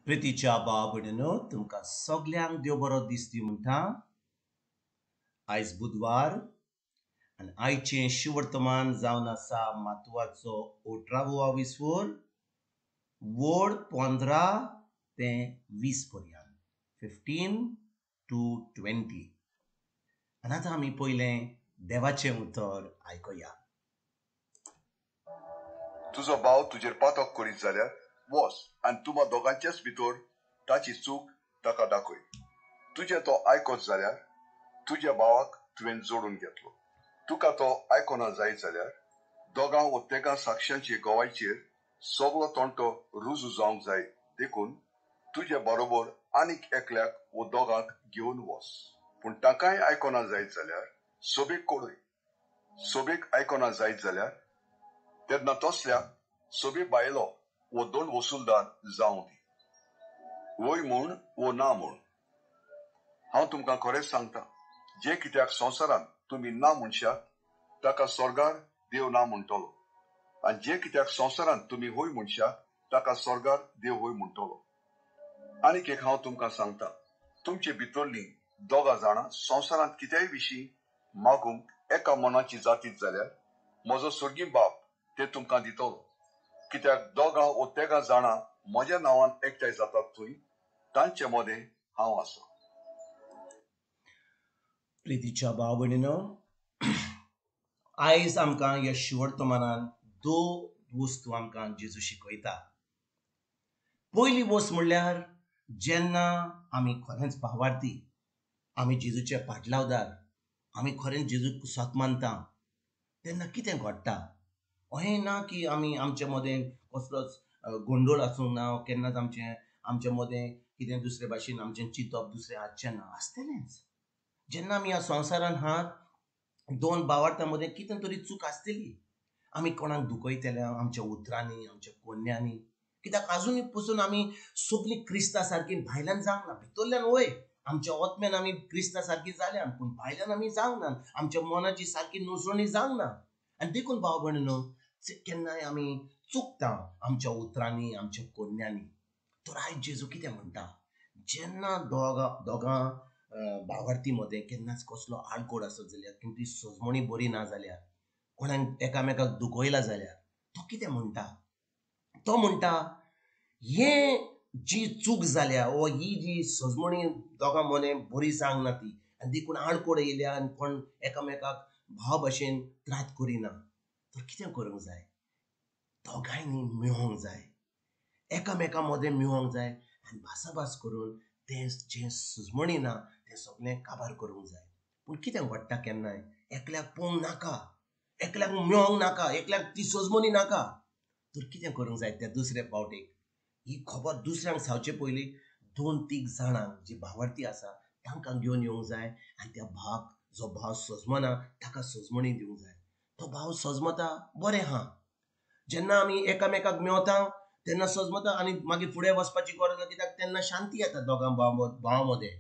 प्रितीच्या भाव भयणीनो, तुमकां सगल्यांक देव बरो दीस दी म्हणटा. आयज बुधवार आनी आयचें शिवर्तमान जावन आसा मातवाचो 18वो विसवोर वोड 15 ते 20 पर्यंत, 15 to 20. आनी आतां आमी पयलें देवाचें उतर आयकुया. तुजो भाव तुजेर पातक करीत जाल्यार वच आनी तुमा दोगांचेच भितर ताची चूक ताका दाखय. तुजें तो आयकत जाल्यार तुज्या भावाक तुवें जोडून घेतलो. तुका तो आयकना जायत जाल्यार दोगां वो तेगां साक्षांचे गवायचेर सगलो तंटो रुजू जावंक जाय. देखून तुजे बरोबर आनीक एकल्याक वो दोगांक घेवन वच. पूण ताकाय आयकना जायत जाल्यार सोबेक कोडय. सोबेक आयकना जायत जाल्यार तेन्ना तसल्या सोबे बायलो वो दोन वसुलदार जावं दी. वय म्हूण वो ना म्हूण हांव तुमकां खरेंच सांगता, जे कित्याक संवसारांत तुमी ना म्हणशात ताका स्वर्गार देव ना म्हणटलो, आनी जे कित्याक संवसारांत तुमी हय म्हणशात ताका स्वर्गार देव हय म्हणटलो. आनीक एक हांव तुमकां सांगता, तुमचे भितरलीं दोगां जाणां संवसारांत कित्याय विशीं मागूंक एका मनाची जातीत जाल्यार म्हजो स्वर्गीय बाप ते तुमकां दितलो. कित्याक दोगां वो तेगां जाणां म्हज्या नांवान एकठांय जातात थंय तांचे मदें हांव आसा. प्रितीच्या भाव भयणीनो, आयज आमकां ह्या शिवर्तमानान दोन वस्तू आमकां जेजू शिकयता. पयली वस्त म्हणल्यार जेन्ना आमी खरेंच भावार्थी, आमी जेजूचे पाटलावदार, आमी खरेंच जेजूक सत मानता, तेन्ना कितें घडटा? अहें ना की आमी आमचे मदें कसलोच गोंदळ आसूंक ना, केन्नाच आमचे मदें कितें दुसरे भाशेन आमचें चिंतप दुसरें आसचें ना, आसतलेंच. जेन्ना आमी ह्या संवसारान आहात, दोन भावार्थां मदें कितें तरी चूक आसतली. आमी कोणाक दुखयतले आमच्या उतरांनी, आमच्या कोन्यांनी. कित्याक आजुनूय पसून आमी सगळीं क्रिस्ता सारकी भायल्यान जावंक ना, भितरल्यान वय आमच्या आत्म्यान आमी क्रिस्ता सारकी जाल्या, पूण भायल्यान आमी जावंक ना, आमच्या मनाची सारकी नुसवणी जावंक ना. आनी देखून भाव भयणीनो, केन्नाय आमी चुकता आमच्या उतरांनी, आमच्या कोन्यांनी. तर आयज जेजू कितें म्हणटा, जेन्ना दोगां भावार्थी मदें केन्नाच कसलो आडकोड आसत जाल्यार, किंवा ती सजमणी बरी ना जाल्यार, कोणाक एकामेकाक दुखयला जाल्यार, तो कितें म्हणटा? तो म्हणटा हें जी चूक जाल्या वो ही जी सजमणी दोगां मदें बरी जावंक ना ती, आनी देखून आडकोड येयल्या आनी कोण एकामेकाक भाव भाशेन त्रात करिना, तर कितें करूंक जाय? दोगांयनी मेळोंक जाय, एकामेका मदें मेळोंक जाय आनी भासाभास करून तें जें सुजमणी ना तें सगळें काबार करूंक जाय. पूण कितें घडटा केन्नाय, एकल्याक पळोवंक नाका, एकल्याक मेळोंक नाका, एकल्याक ती सजमणी नाका, तर कितें करूंक जाय? त्या दुसऱ्या पावटीक ही खबर दुसऱ्यांक सांगचे पयलीं दोन तीग जाणांक जी भावार्थी आसा तांकां घेवन येवंक जाय आनी त्या भावाक, जो भाव सजमना ताका सजमणी दिवंक जाय. तो भाव सजमता बरें आहा, जेन्ना आमी एकामेकाक मेवता तेन्ना सजमता आनी मागीर फुडें वचपाची गरज ना, कित्याक तेन्ना शांती येता दोगां भावां मदें.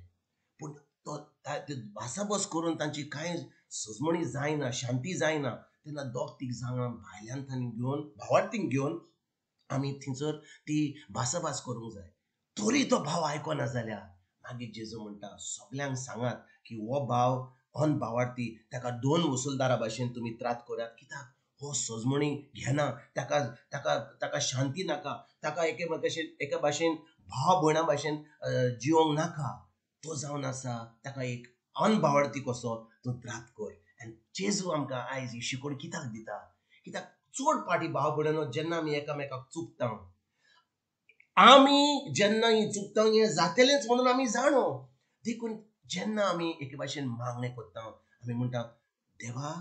पूण तो भासाभास करून तांची कांय सजमणी जायना, शांती जायना, तेन्ना दोग तीग जाणां भायल्यान तांणी घेवन, भावार्थींक घेवन आमी थंयसर ती भासाभास करूंक जाय. तरी तो भाव आयकना जाल्यार मागीर जेजू म्हणटा सगल्यांक सांगात की हो भाव अन भावार्थी, ताका दोन वसुलदारा भाशेन तुमी त्रात करात, कित्याक हो सजमणी घेना, ताका ताका ताका शांती नाका, ताका एके भाशेन भाव भयणा भाशेन जिवोंक नाका, तो जावन आसा ताका एक अनभावार्थी कसो तूं त्रात कर. आनी जेजू आमकां आयज ही शिकवण कित्याक दिता? कित्याक चड पाटी भाव भयणीनो जेन्ना आमी एकामेकाक चुकता, आमी जेन्ना ही चुकता हें जातलेंच म्हणून आमी जाणो. देखून जेन्ना आमी एके भाशेन मागणें करता, आमी म्हणटा देवा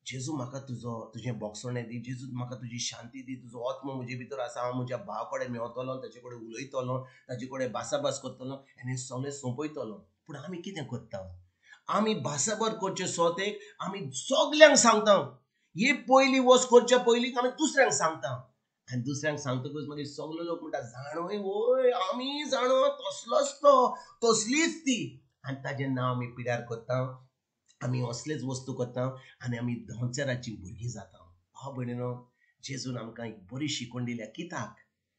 जेजू म्हाका तुजें बोगसणें दी, जेजू म्हाका तुजी शांती दी, तुजो आत्मो म्हजे भितर आसा, हांव म्हज्या भावा कडेन मेवतलो, ताचे कडेन उलयतलो, ताचे कडेन भासाभास करतलो आनी हें सगळें सोंपयतलो. पूण आमी कितें करता? आमी भासाभास करचे सोतेक आमी सगल्यांक सांगता, ही पयली वस्त करच्या पयलीं आमी दुसऱ्यांक सांगता, आनी दुसऱ्यांक सांगतकूच मागीर सगळे लोक म्हणटा जाणोय वय आमी जाणो, तसलोच तो, तसलीच ती, आनी ताजें नांव आमी पिड्यार करता, आमी असलेच वस्तू करता आनी आमी दोनचाराचीं भुरगीं जाता. भाव भयणीनो, जेजून आमकां एक बरी शिकवण दिल्या. कित्याक?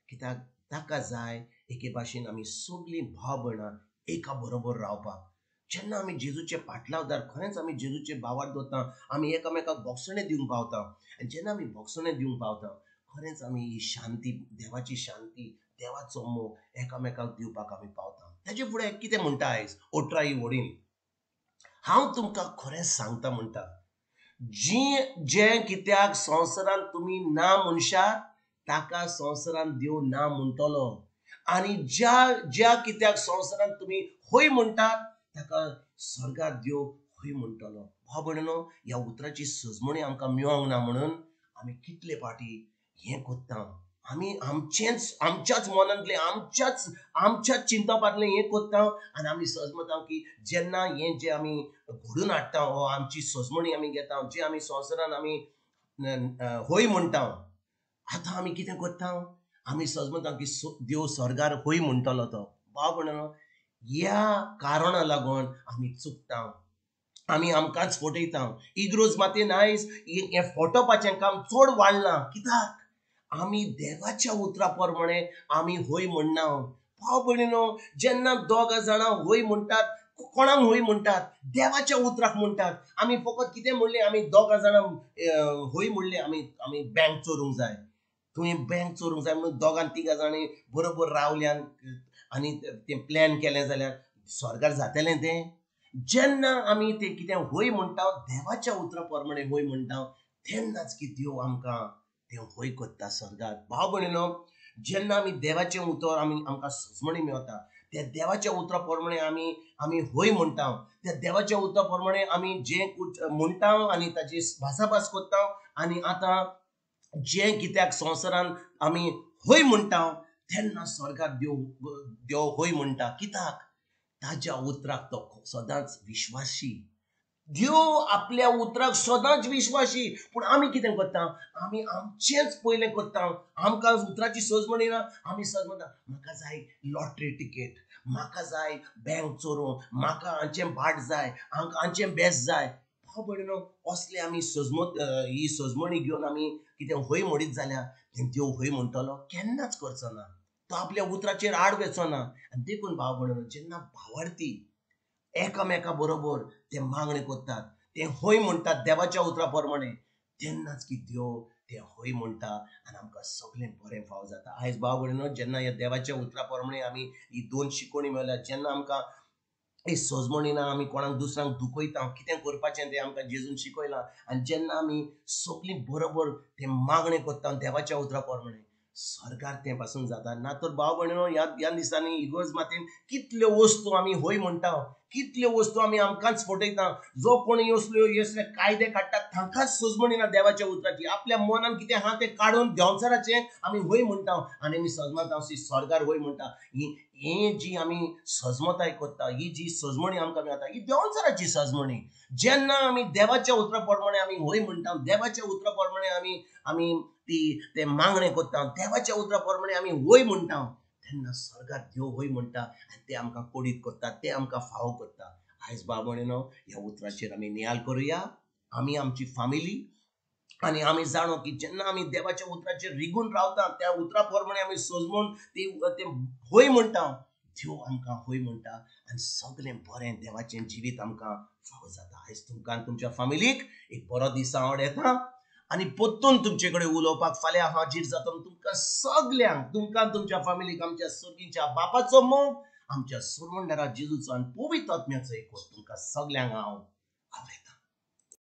कित्याक ताका जाय एके भाशेन आमी सगळीं भाव भयणां एका बरोबर रावपाक. जेन्ना आमी जेजूचे पाटलावदार खरेंच आमी जेजूचे भावार दवरता, आमी एकामेकाक भोगसणें दिवंक पावता. आनी जेन्ना आमी भोगसणें दिवंक पावता खरेंच आमी ही शांती, देवाची शांती, देवाचो मोग एकामेकाक दिवपाक आमी पावता. ताजे फुडें कितें म्हणटा आयज 18 वडीन, हांव तुमकां खरें सांगता म्हणटा, जी जें कित्याक संवसारांत तुमी ना म्हणशात ताका संवसारांत देव ना म्हणटलो, आनी ज्या ज्या कित्याक संवसारांत तुमी हय म्हणटात ताका स्वर्गार देव हय म्हणटलो. भाव भयणीनो, ह्या उतराची सजमणी आमकां मेळोंक ना म्हणून आमी कितले फावटी हें करता, आमी आमचेंच आमच्याच मनांतलें आमच्याच आमच्याच चिंतपांतलें हें करता आनी आमी सजमता की जेन्ना हें जें आमी घडून हाडटा हो आमची सजमणी आमी घेता, जे आमी संवसारान आमी हय म्हणटा, आतां आमी कितें करता, आमी सजमता की देव स्वर्गार हय म्हणटलो तो. भाव भयणीनो, ह्या कारणा लागून आमी चुकता, आमी आमकांच फटयता. इग्रोज मातयेन आयज हें फटोवपाचें काम चड वाडलां. कित्याक? आमी देवाच्या उतरा प्रमाणे आमी हय म्हणना. भाव भयणीनो, जेन्ना दोगां जाणां हय म्हणटात, कोणाक हय म्हणटात? देवाच्या उतराक म्हणटात. आमी फकत कितें म्हणलें, आमी दोगां जाणां हय म्हणलें, आमी आमी बँक चोरूंक जाय, तुवें बँक चोरूंक जाय म्हणून दोगां तिगां जाणां बरोबर रावल्यान आनी तें प्लॅन केलें जाल्यार स्वर्गार जातलें तें? जेन्ना आमी तें कितें हय म्हणटा, देवाच्या उतरा प्रमाणे हय म्हणटा, तेन्नाच की देव आमकां तें हय करता स्वर्गार. भाव भयणीनो, जेन्ना आमी देवाचें उतर आमी आमकां सजमणी मेळटा, त्या देवाच्या उतरा प्रमाणे आमी आमी हय म्हणटा, त्या देवाच्या उतरा प्रमाणे आमी जें म्हणटा आनी ताची भासाभास करता, आनी आतां जें कित्याक संवसारान आमी हय म्हणटा तेन्ना स्वर्गार देव देव हय म्हणटा. कित्याक? ताज्या उतराक तो सदांच विश्वासी. देव आपल्या उतराक सदांच विश्वासी. पूण आमी कितें करता, आमी आमचेंच पयलें करता. आमकां उतराची सजमणी ना, आमी सज म्हणटा म्हाका जाय लॉटरी तिकेट, म्हाका जाय बँक चोरूंक, म्हाका हांचें भाट जाय, हांचें बेस जाय. भाव भयणीनो, असले आमी सजमत ही सजमणी घेवन आमी कितें हय म्हणीत जाल्यार तें देव हय म्हणटलो? केन्नाच करचो ना. तो आपल्या उतराचेर आड वचो ना. आनी देखून भाव भयणीनो, जेन्ना भावार्थी एकामेका बरोबर ते मागणें करतात, ते हय म्हणटात देवाच्या उतरा प्रमाणे, तेन्नाच की देव ते हय म्हणटा आनी आमकां सगळें बरें फाव जाता. आयज भाव भयणीनो, जेन्ना ह्या देवाच्या उतरा प्रमाणे आमी ही दोन शिकवणी मेळ्ळ्या, जेन्ना आमकां ही सजमणी ना, आमी कोणाक दुसऱ्यांक दुखयता, कितें करपाचें तें आमकां जेजून शिकयलां, आनी जेन्ना आमी सगळीं बरोबर तें मागणें करता देवाच्या उतरा प्रमाणे, स्वर्गार तें पासून जाता. ना तर भाव भयणीनो, ह्या ह्या दिसांनी इगर्ज मातयेन कितल्यो वस्तू आमी हय म्हणटा, कितल्यो वस्तू आमी आमकांच फटयता. जो कोण असल्यो असले कायदे काडटा तांकांच सजमणी ना देवाच्या उतराची. आपल्या मनान कितें आहा तें काडून देंवचाराचें आमी हय म्हणटा आनी आमी सजमता स्वर्गार हय म्हणटा. ही जी आमी सजमताय करता, ही जी सजमणी आमकां मेळटा, ही देंवचाराची सजमणी. जेन्ना आमी देवाच्या उतरा प्रमाणे आमी हय म्हणटा, देवाच्या उतरा प्रमाणे आमी आमी ती तें मागणें करता, देवाच्या उतरा प्रमाणे आमी हय म्हणटा, तेन्ना स्वर्गार देव हय म्हणटा आनी ते आमकां कोडीत करता, ते आमकां फावो करता. आयज भाव भयणीनो, ह्या उतराचेर आमी नियाल करुया, आमी आमची फामिली, आनी आमी जाणो की जेन्ना आमी देवाच्या उतराचेर रिगून रावता, त्या उतरा प्रमाणे आमी सजमून ती तें हय म्हणटा, देव आमकां हय म्हणटा आनी सगळें बरें देवाचें जिवीत आमकां फावो जाता. आयज तुमकां आनी तुमच्या फामिलीक एक बरो दीस हांव येता आनी परतून तुमचे कडेन उलोवपाक फाल्यां हाजीर जाता. तुमकां सगल्यांक, तुमकां तुमच्या फामिलीक आमच्या सर्गीच्या बापाचो मोग, आमच्या सोडवणदारा जेजूचो आनी पवित्र आत्म्याचो एकवट तुमकां सगल्यांक हांव आपयतां.